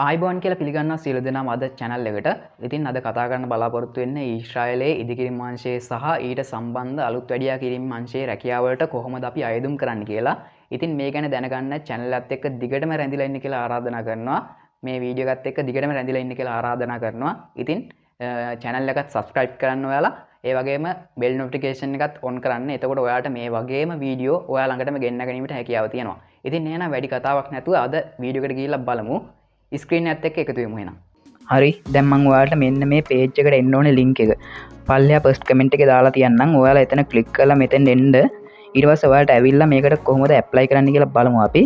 ආයුබෝවන් කියලා පිළිගන්නවා සියලු දෙනාම අද channel එකට. ඉතින් අද කතා කරන්න බලාපොරොත්තු වෙන්නේ ඊශ්‍රායලයේ ඉදිකිරීම් අංශයේ සහ ඊට සම්බන්ධ අලුත් වැඩියා කිරීම් අංශයේ රැකියාවලට කොහොමද අපි අයදුම් කරන්න කියලා. ඉතින් මේ ගැන දැනගන්න channel එකත් එක්ක දිගටම රැඳිලා ඉන්න කියලා ආරාධනා කරනවා. මේ වීඩියෝ එකත් එක්ක දිගටම රැඳිලා ඉන්න කියලා ආරාධනා කරනවා. ඉතින් channel එකත් subscribe කරන්න ඔයාලා. ඒ වගේම bell notification එකත් on කරන්න. එතකොට ඔයාලට මේ වගේම වීඩියෝ ඔයා ළඟටම ගෙන්න ගැනීමට හැකියාව තියෙනවා. ඉතින් එහෙනම් වැඩි කතාවක් නැතුව අද වීඩියෝ එකට ගිහිල්ලා බලමු. ස්ක්‍රීන් එකත් එක්ක එකතු වෙමු එහෙනම්. හරි, දැන් මං ඔයාලට මෙන්න මේ පේජ් එකට එන්න ඕනේ ලින්ක් එක. පල්ලෙහා ෆස්ට් කමෙන්ට් එකේ දාලා තියන්නම්. ඔයාලා එතන ක්ලික් කරලා මෙතෙන් එන්න. ඊට පස්සේ ඔයාලට ඇවිල්ලා මේකට කොහොමද ඇප්ලයි කරන්න කියලා බලමු අපි.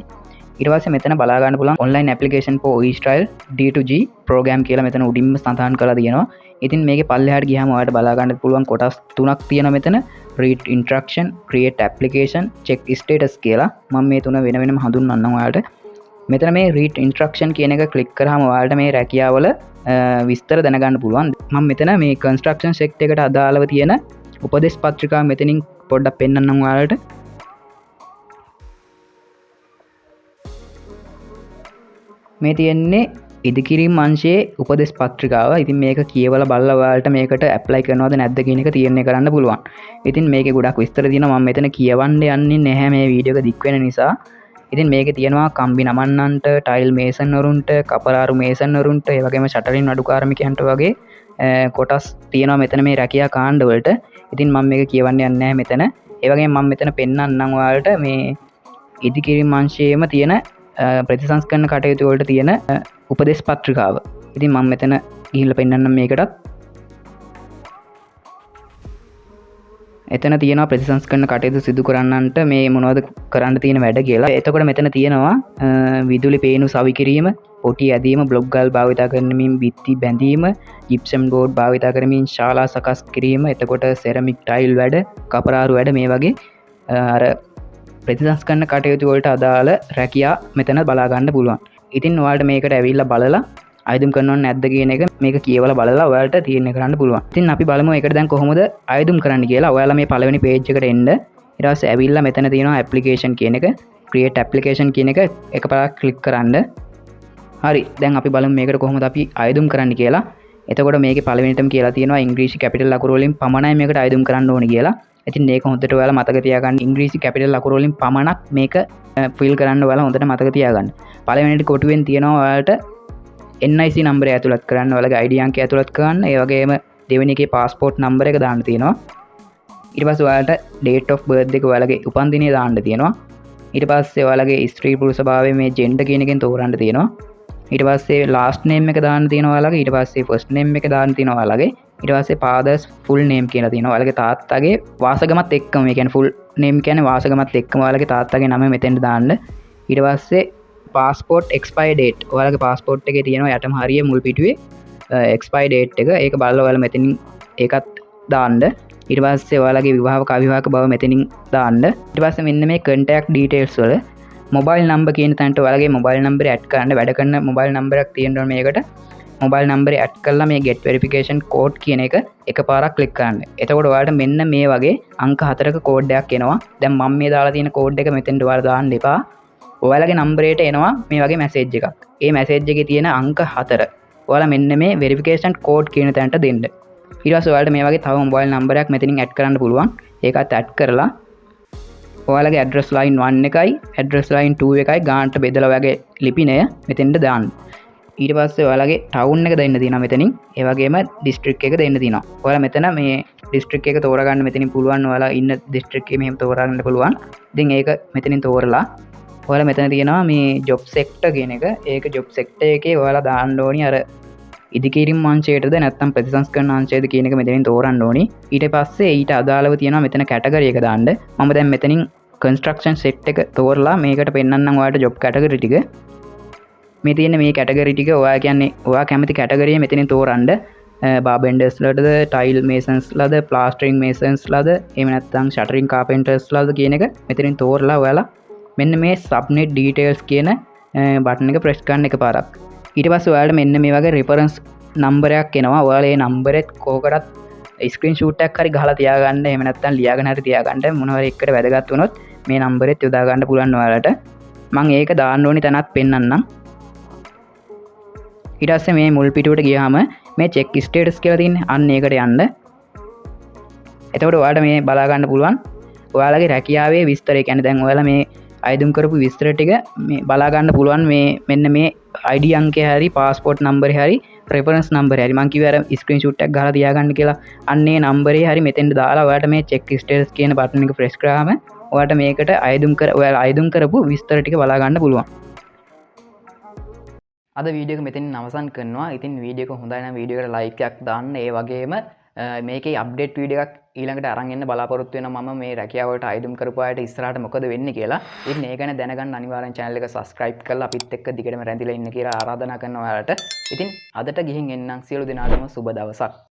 ඊට පස්සේ මෙතන බලා ගන්න පුළුවන් online application for Israel D2G program කියලා මෙතන උඩින්ම සඳහන් කරලා තියෙනවා. ඉතින් මේකේ පල්ලෙහාට ගියාම ඔයාලට බලා ගන්න පුළුවන් කොටස් තුනක් තියෙනවා මෙතන. Read instruction, create application, check status කියලා. මම මේ තුන වෙන වෙනම හඳුන්වන්නම් ඔයාලට. මෙතන මේ read instruction කියන එක ක්ලික් කරාම ඔයාලට මේ රැකියාවල විස්තර දැනගන්න පුළුවන්. මම මෙතන මේ construction sector එකට අදාළව තියෙන උපදෙස් පත්‍රිකා මෙතනින් පොඩ්ඩක් පෙන්නන්නම් ඔයාලට. මේ තියෙන්නේ ඉදිකිරීම් අංශයේ උපදෙස් පත්‍රිකාව. ඉතින් මේක කියවලා බලලා ඔයාලට මේකට ඇප්ලයි කරනවද නැද්ද කියන එක තීරණය කරන්න පුළුවන්. ඉතින් මේකේ ගොඩක් විස්තර තියෙනවා. මම මෙතන කියවන්න යන්නේ නැහැ මේ වීඩියෝ එක දික් වෙන නිසා. ඉතින් මේකේ තියෙනවා කම්බි නමන්නන්ට, ටයිල් මේසන් වරුන්ට, කපරාරු මේසන් වරුන්ට, ඒ වගේම ෂටරින් නඩු කාර්මිකයන්ට වගේ කොටස් තියෙනවා මෙතන මේ රැකියා කාණ්ඩ වලට. ඉතින් මම මේක කියවන්න යන්නේ නැහැ මෙතන. ඒ වගේම මම මෙතන පෙන්නන්නම් ඔයාලට මේ ඉදිකිරීම් අංශයේම තියෙන ප්‍රතිසංස්කරණ කටයුතු වලට තියෙන උපදෙස් පත්‍රිකාව. ඉතින් මම මෙතන ගිහිල්ලා පෙන්නන්නම් මේකටත්. එතන තියෙනවා ප්‍රතිසංස්කරණ කටයුතු සිදු කරන්නන්ට මේ මොනවද කරන්න තියෙන වැඩ කියලා. එතකොට මෙතන තියෙනවා විදුලි පේනු සවි කිරීම, පොටි ඇදීම, බ්ලොක් ගල් භාවිතා කරමින් බිත්ති බැඳීම, ජිප්සම් බෝඩ් භාවිතා කරමින් ශාලා සකස් කිරීම, එතකොට සෙරමික් ටයිල් වැඩ, කපරාරු වැඩ, මේ වගේ අර ප්‍රතිසංස්කරණ කටයුතු වලට අදාළ රැකියා මෙතන බලා ගන්න පුළුවන්. ඉතින් ඔයාලට මේකට ඇවිල්ලා බලලා අයදුම් කරනවද නැද්ද කියන එක මේක කියවලා බලලා ඔයාලට තීරණය කරන්න පුළුවන්. ඉතින් අපි බලමු ඒකට දැන් කොහොමද අයදුම් කරන්න කියලා. ඔයාලා මේ පළවෙනි පේජ් එකට එන්න. ඊට පස්සේ ඇවිල්ලා මෙතන තියෙනවා ඇප්ලිකේෂන් කියන එක. ක්‍රියේට් ඇප්ලිකේෂන් කියන එක එකපාරක් ක්ලික් කරන්න. හරි, දැන් අපි බලමු මේකට කොහොමද අපි අයදුම් කරන්න කියලා. එතකොට මේකේ පළවෙනිටම කියලා තියෙනවා ඉංග්‍රීසි කැපිටල් අකුරු වලින් පමණයි මේකට අයදුම් කරන්න ඕනේ කියලා. ඉතින් මේක හොඳට ඔයාලා මතක තියාගන්න. ඉංග්‍රීසි කැපිටල් අකුරු වලින් පමණක් මේක ෆිල් කරන්න ඔයාලා හොඳට මතක තියාගන්න. පළවෙනිට කොටුවෙන් තියෙනවා ඔයාලට NIC නම්බරය ඇතුළත් කරන්න, ඔයාලගේ ID අංකය ඇතුළත් කරන්න, ඒ වගේම දෙවෙනි එකේ පාස්පෝට් නම්බර එක දාන්න තියෙනවා. ඊට පස්සේ ඔයාලට date of birth එක ඔයාලගේ උපන්දිනය දාන්න තියෙනවා. ඊට පස්සේ ඔයාලගේ ස්ත්‍රී පුරුෂ භාවය මේ ජෙන්ඩර් කියන එකෙන් තෝරන්න තියෙනවා. ඊට පස්සේ last name එක දාන්න තියෙනවා ඔයාලගේ. ඊට පස්සේ first name එක දාන්න තියෙනවා ඔයාලගේ. ඊට පස්සේ father's full name කියලා තියෙනවා. ඔයාලගේ තාත්තගේ වාසගමත් එක්කම, ඒ කියන්නේ full name කියන්නේ වාසගමත් එක්කම ඔයාලගේ තාත්තගේ නම මෙතෙන්ට දාන්න. ඊට පස්සේ passport expire date ඔයාලගේ passport එකේ තියෙනවා යටම හරිය මුල් පිටුවේ expire date එක. ඒක බලලා ඔයාලා මෙතනින් ඒකත් දාන්න. ඊට පස්සේ ඔයාලගේ විවාහක අවිවාහක බව මෙතනින් දාන්න. ඊට පස්සේ මෙන්න මේ contact details වල mobile number කියන තැනට ඔයාලගේ mobile number add කරන්න. වැඩ කරන mobile number එකක් තියෙන්න ඕනේ මේකට. mobile number add කරලා මේ get verification code කියන එක එකපාරක් ක්ලික් කරන්න. එතකොට ඔයාලට මෙන්න මේ වගේ අංක හතරක කෝඩ් එකක් එනවා. දැන් මම මේ දාලා තියෙන කෝඩ් එක මෙතෙන්ට ඔයාලා දාන්න එපා. ඔයාලගේ නම්බරේට එනවා මේ වගේ මැසේජ් එකක්. ඒ මැසේජ් එකේ තියෙන අංක හතර ඔයාලා මෙන්න මේ වෙරිෆිකේෂන් කෝඩ් කියන තැනට දෙන්න. ඊට පස්සේ ඔයාලට මේ වගේ තව මොබයිල් නම්බරයක් මෙතනින් ඇඩ් කරන්න පුළුවන්. ඒකත් ඇඩ් කරලා ඔයාලගේ ඇඩ්‍රස් ලයින් 1 එකයි ඇඩ්‍රස් ලයින් 2 එකයි ගානට බෙදලා ඔයාගේ ලිපිනය මෙතෙන්ට දාන්න. ඊට පස්සේ ඔයාලගේ ටවුන් එක දෙන්න තියෙනවා මෙතනින්. ඒ වගේම ඩිස්ට්‍රික්ට් එක දෙන්න තියෙනවා. ඔයාලා මෙතන මේ ඩිස්ට්‍රික්ට් එක තෝරාගන්න මෙතනින් පුළුවන්. ඔයාලා ඉන්න ඩිස්ට්‍රික්ට් එක මෙහෙම තෝරාගන්න පුළුවන්. ඉතින් ඒක මෙතනින් තෝරලා ඔයාලා මෙතන තියෙනවා මේ ජොබ් සෙක්ටර් කියන එක. ඒක ජොබ් සෙක්ටර් එකේ ඔයාලා දාන්න ඕනි අර ඉදිකිරීම් අංශයටද නැත්නම් ප්‍රතිසංස්කරණ අංශයද කියන එක මෙතනින් තෝරන්න ඕනි. ඊට පස්සේ ඊට අදාළව තියෙනවා මෙතන කැටගරි එක දාන්න. මම දැන් මෙතනින් කන්ස්ට්‍රක්ෂන් සෙට් එක තෝරලා මේකට පෙන්නන්නම් ඔයාලට ජොබ් කැටගරි ටික. මේ තියෙන මේ කැටගරි ටික ඔයා කියන්නේ ඔයා කැමති කැටගරිය මෙතනින් තෝරන්න. බාබෙන්ඩර්ස්ලටද, ටයිල් මේසන්ස්ලද, ප්ලාස්ටරින් මේසන්ස්ලද, එහෙම නැත්නම් ෂටරින් කාපෙන්ටර්ස්ලද කියන එක මෙතනින් තෝරලා ඔයාලා මෙන්න මේ සබ්මිට් ඩීටේල්ස් කියන බටන් එක ප්‍රෙස් කරන්න එකපාරක්. ඊට පස්සේ ඔයාලට මෙන්න මේ වගේ රෙෆරන්ස් නම්බරයක් එනවා. ඔයාලා ඒ නම්බරෙත් කෝකටත් ස්ක්‍රීන් ෂූට් එකක් හරි ගහලා තියාගන්න, එහෙම නැත්නම් ලියාගෙන හරි තියාගන්න. මොන හරි එකකට වැදගත් වුණොත් මේ නම්බරෙත් යොදා ගන්න පුළුවන් ඔයාලට. මං ඒක දාන්න ඕනි තැනත් පෙන්නන්නම්. ඊට පස්සේ මේ මුල් පිටුවට ගියාම මේ චෙක් ස්ටේටස් කියලා තියෙන්නේ. අන්න ඒකට යන්න. එතකොට ඔයාලට මේ බලා ගන්න පුළුවන් ඔයාලගේ රැකියාවේ විස්තර. ඒ කියන්නේ දැන් ඔයාලා මේ අයදුම් කරපු විස්තර ටික මේ බලා ගන්න පුළුවන්. මේ මෙන්න මේ ID අංකය හරි, පාස්පෝට් නම්බරේ හරි, රෙෆරන්ස් නම්බරේ හරි, මං කිව්වේ අර ස්ක්‍රීන්ෂොට් එකක් ගහලා තියාගන්න කියලා. අන්න ඒ නම්බරේ හරි මෙතෙන්ට දාලා ඔයාලට මේ චෙක් ස්ටේටස් කියන බටන් එක ප්‍රෙස් කරාම ඔයාලට මේකට අයදුම් කර ඔයාලා අයදුම් කරපු විස්තර ටික බලා ගන්න පුළුවන්. අද වීඩියෝ එක මෙතනින් අවසන් කරනවා. ඉතින් වීඩියෝ එක හොඳයි නම් වීඩියෝ එකට ලයික් එකක් දාන්න. ඒ වගේම මේකේ අප්ඩේට් වීඩියෝ එකක් ඊළඟට අරන් එන්න බලාපොරොත්තු වෙනවා මම මේ රැකියාව වලට අයදුම් කරපු අයට ඉස්සරහට මොකද වෙන්නේ කියලා. ඉතින් ඒ ගැන දැනගන්න අනිවාර්යෙන් channel එක subscribe කරලා අපිත් එක්ක දිගටම රැඳිලා ඉන්න කියලා ආරාධනා කරනවා ඔයාලට. ඉතින් අදට ගිහින් එන්නම්. සියලු දෙනාටම සුබ දවසක්.